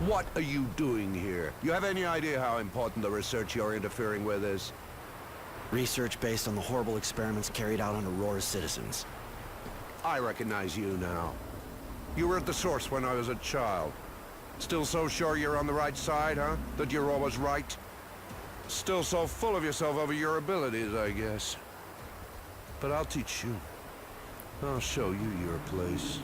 What are you doing here? You have any idea how important the research you're interfering with is? Research based on the horrible experiments carried out on Aurora's citizens. I recognize you now. You were at the source when I was a child. Still so sure you're on the right side, huh? That you're always right? Still so full of yourself over your abilities, I guess. But I'll teach you. I'll show you your place.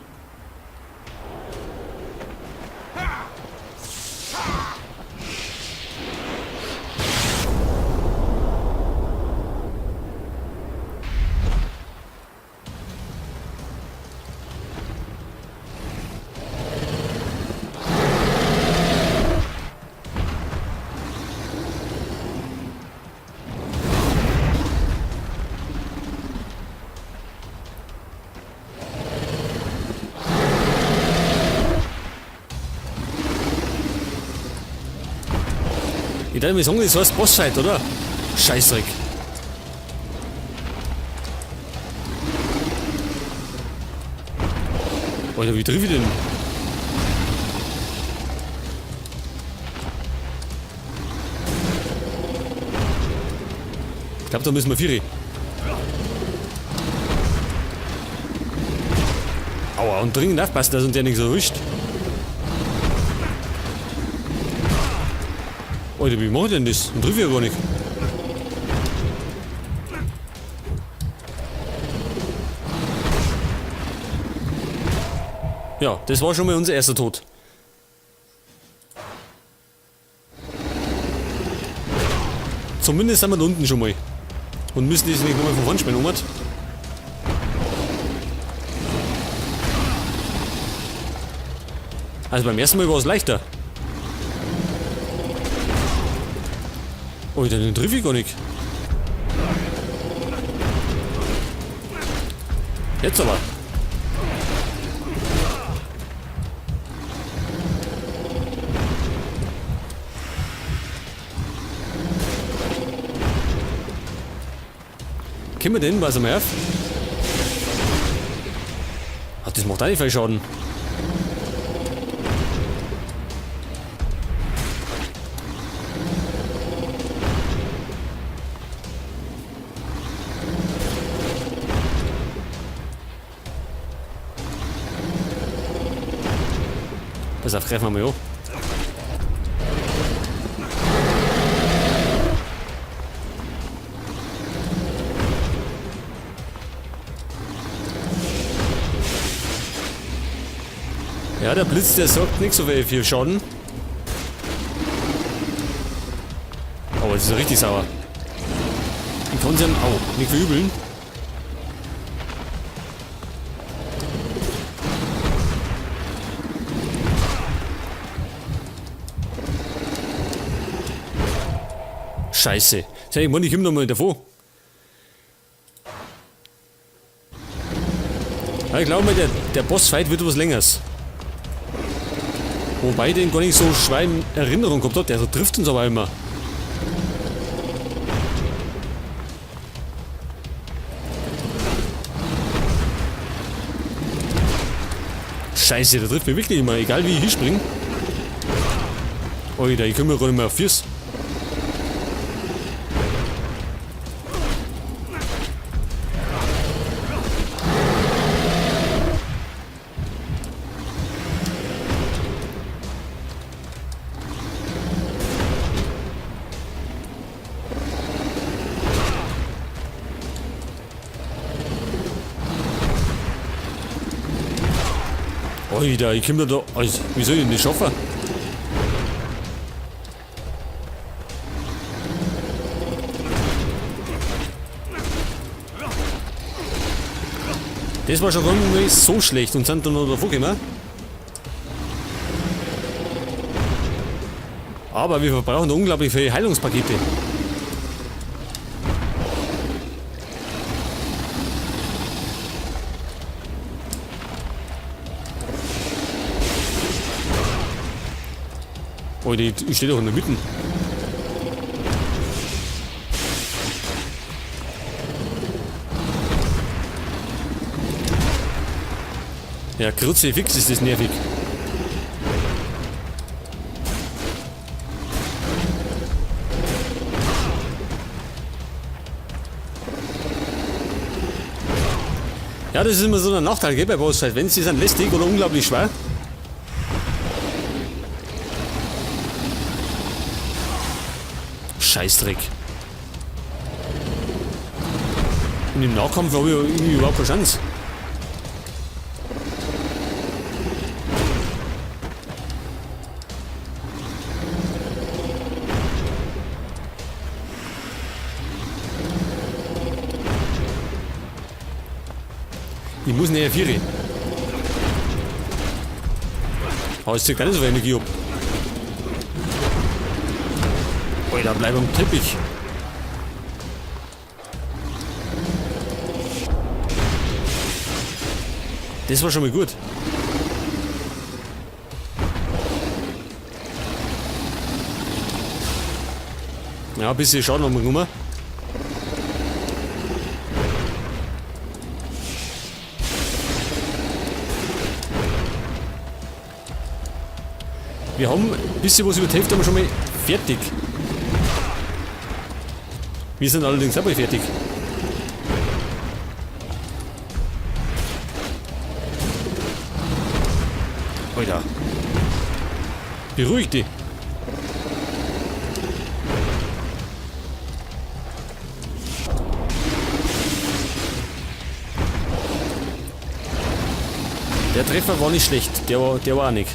Ich darf mir sagen, das heißt Bossfight, oder? Scheißdreck. Alter, wie triff ich denn? Ich glaube, da müssen wir vier. Aua, und dringend aufpassen, dass uns der nichts erwischt. Alter, wie mach ich denn das? Den triff ich ja gar nicht. Ja, das war schon mal unser erster Tod. Zumindest sind wir da unten schon mal. Und müssen das nicht nochmal von vorn spielen, Omar. Also beim ersten Mal war es leichter. Alter, den triff ich gar nicht. Jetzt aber. Können wir denn, was am auf? Ach, das macht auch nicht viel Schaden. Pass auf, greifen wir mal an. Ja, der Blitz, der sorgt nicht so viel Schaden. Aber es ist richtig sauer. Ich kann's ihm auch nicht verübeln. Scheiße. Sag ich, Mann, ich komm noch mal davor. Ja, ich glaube mal, der Bossfight wird was Längeres. Wobei den gar nicht so schwer in Erinnerung gehabt hat. Der trifft uns aber immer. Scheiße, der trifft mich wirklich immer, egal wie ich hinspringe. Alter, ich komme mir gar nicht mehr auf Füße. Alter, ich komm da. Also, wie soll ich denn das schaffen? Das war schon gar nicht so schlecht und sind dann noch davor gekommen. Aber wir verbrauchen da unglaublich viele Heilungspakete. Oh, die steht doch in der Mitte. Ja, Kruzifix ist das nervig. Ja, das ist immer so ein Nachteil, gell, bei Bossfight. Wenn sie sind lästig oder unglaublich schwer. Scheißdreck. Und im Nahkampf habe ich irgendwie überhaupt keine Chance. Ich muss näher Vieri. Aber es zieht gar nicht so viel Energie ab. Alter, bleib am Teppich. Das war schon mal gut. Ja, ein bisschen Schaden haben wir genommen. Wir haben ein bisschen was über die Hälfte haben wir schon mal fertig. Wir sind allerdings auch mal fertig. Alter. Beruhig dich. Der Treffer war nicht schlecht, der war auch nicht.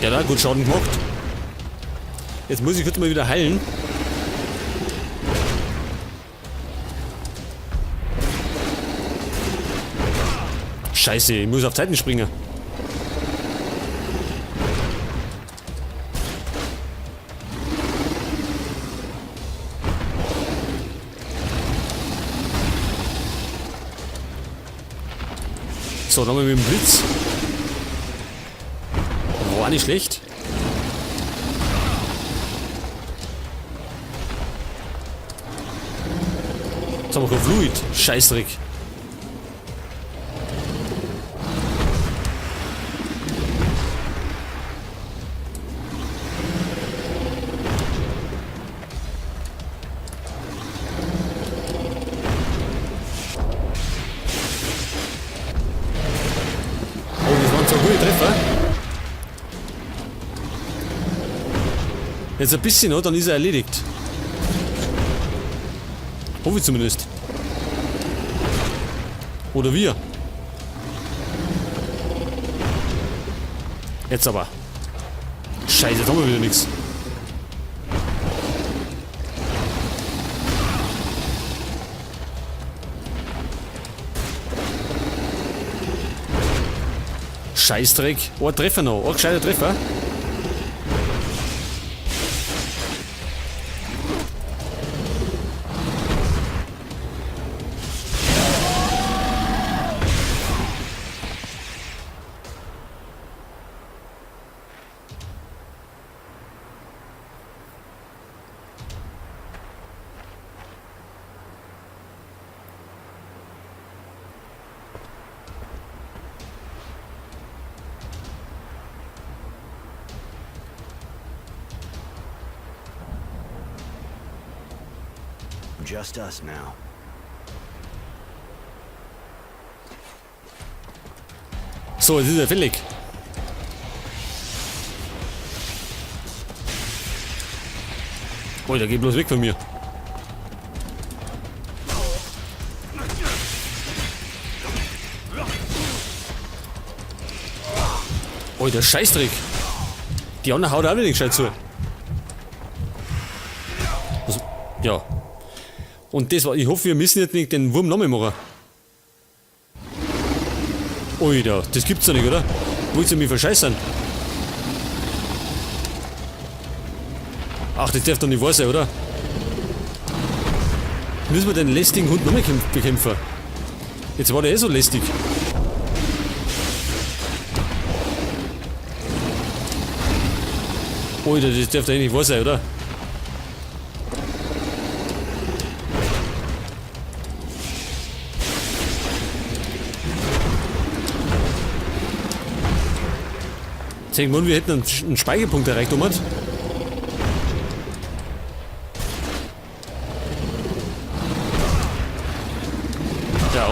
Der hat auch gut Schaden gemacht. Jetzt muss ich kurz mal wieder heilen. Scheiße, ich muss auf Zeiten springen. So, nochmal mit dem Blitz. War nicht schlecht. Jetzt haben wir kein Fluid. Scheißdreck. Oh, das waren zwar gute Treffer. Jetzt ein bisschen noch, dann ist er erledigt. Hoffe ich zumindest. Oder wir. Jetzt aber. Scheiße, jetzt haben wir wieder nichts. Scheißdreck. Oh, ein Treffer noch. Oh, gescheiter Treffer. Just us now. So, jetzt ist er fällig. Oh, der geht bloß weg von mir. Oh, der Scheißdreck. Die andere haut auch wieder nicht gescheit zu. Also, ja. Und das war, ich hoffe, wir müssen jetzt nicht den Wurm nochmal machen. Oida, das gibt's doch nicht, oder? Wollt ihr mich verscheißern? Ach, das darf doch nicht wahr sein, oder? Müssen wir den lästigen Hund nochmal bekämpfen? Jetzt war der eh so lästig. Oida, das darf doch nicht wahr sein, oder? Deswegen, wir hätten einen Speicherpunkt erreicht, Omar.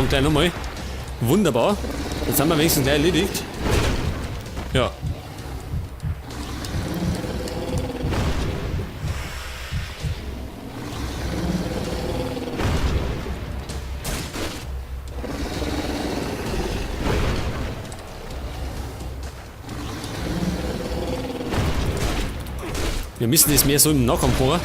Und gleich nochmal. Wunderbar. Jetzt haben wir wenigstens gleich erledigt. Ja. Wir müssen das mehr so im Nahkampf machen.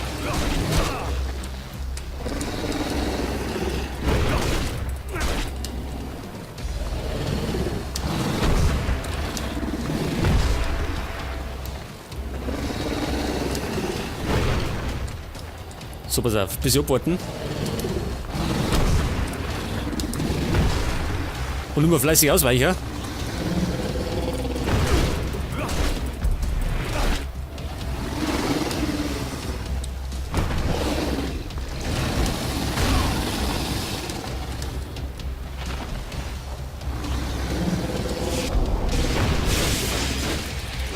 So, pass auf, bisschen abwarten. Und immer fleißig ausweichen.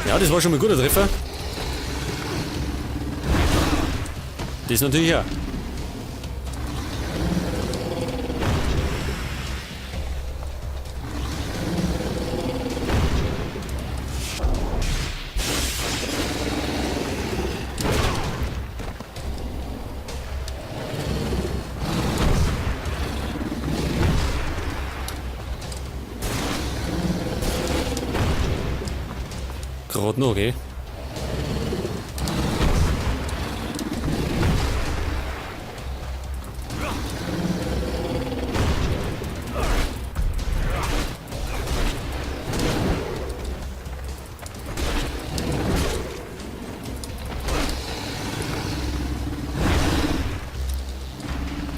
Ja, das war schon mal ein guter Treffer. Das natürlich auch. Gerade noch, gell?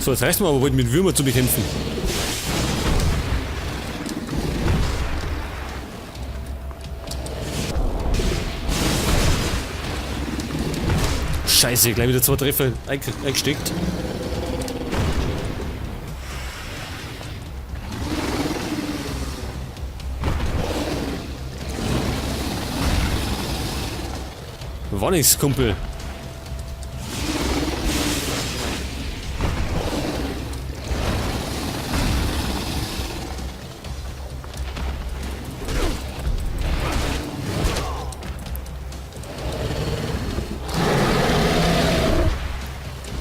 So, jetzt reicht mir aber bald mit Würmer zu bekämpfen. Scheiße, gleich wieder 2 Treffer eingesteckt. War nix, Kumpel.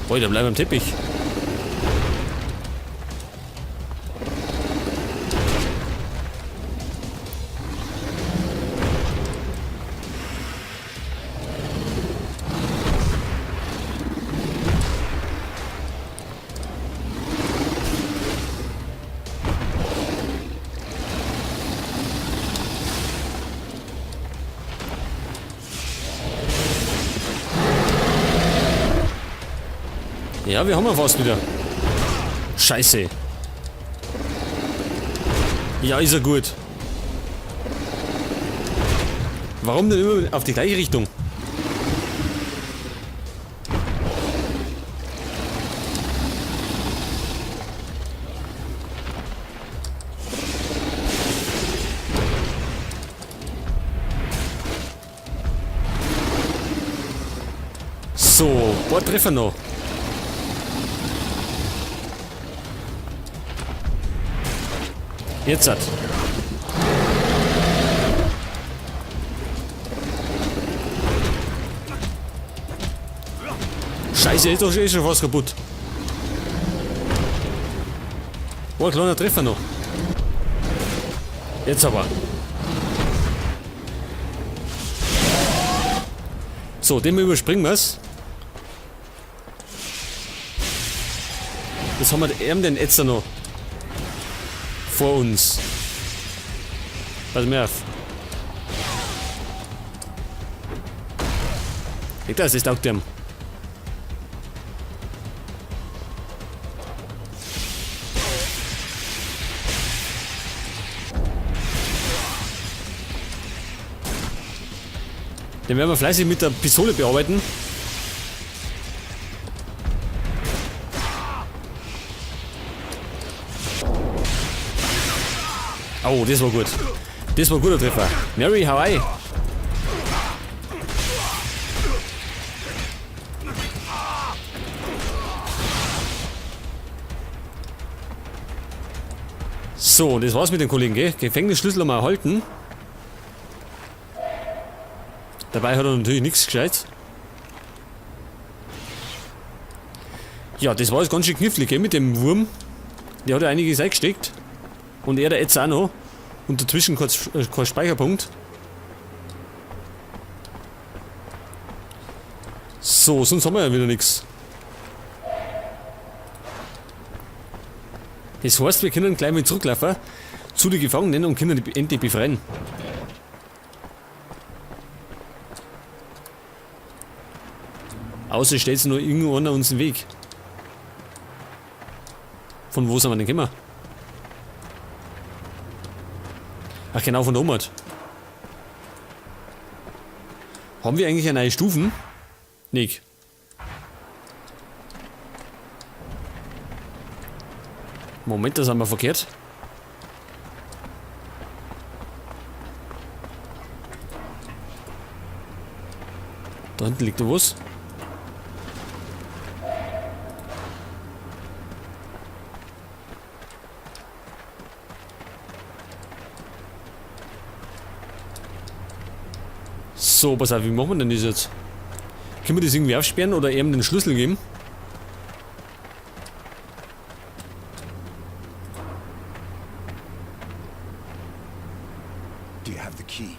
Boah, der bleibt am Teppich. Ja, wir haben ja fast wieder. Scheiße. Ja, ist er gut. Warum denn immer auf die gleiche Richtung? So, ein paar Treffer noch. Jetzt hat. Scheiße, ist doch eh schon fast kaputt. Oh, ein kleiner Treffer noch. Jetzt aber. So, den überspringen wir's. Was haben wir denn jetzt noch vor uns? Pass mir auf. Das ist auch dem. Den werden wir fleißig mit der Pistole bearbeiten. Oh, das war gut. Das war ein guter Treffer. Mary, Hawaii. So, das war's mit dem Kollegen, gell? Gefängnisschlüssel haben wir erhalten. Dabei hat er natürlich nichts Gescheites. Ja, das war jetzt ganz schön knifflig, gell, mit dem Wurm. Der hat ja einiges eingesteckt. Und er da jetzt auch noch. Und dazwischen kein Speicherpunkt. So, sonst haben wir ja wieder nichts. Das heißt, wir können gleich mal zurücklaufen zu den Gefangenen und können die endlich befreien. Außer stellt sich nur irgendwo einer uns den Weg. Von wo sind wir denn gekommen? Ach genau, von der Oma. Haben wir eigentlich eine neue Stufen? Nick. Moment, das haben wir verkehrt. Da hinten liegt noch was. So, pass auf, wie machen wir denn das jetzt? Können wir das irgendwie aufsperren oder ihm den Schlüssel geben? Do you have the key?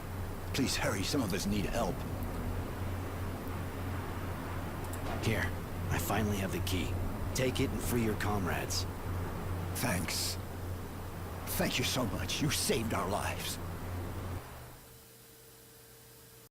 Please hurry, some of us need help. Here, I finally have the key. Take it and free your comrades. Thanks. Thank you so much. You saved our lives.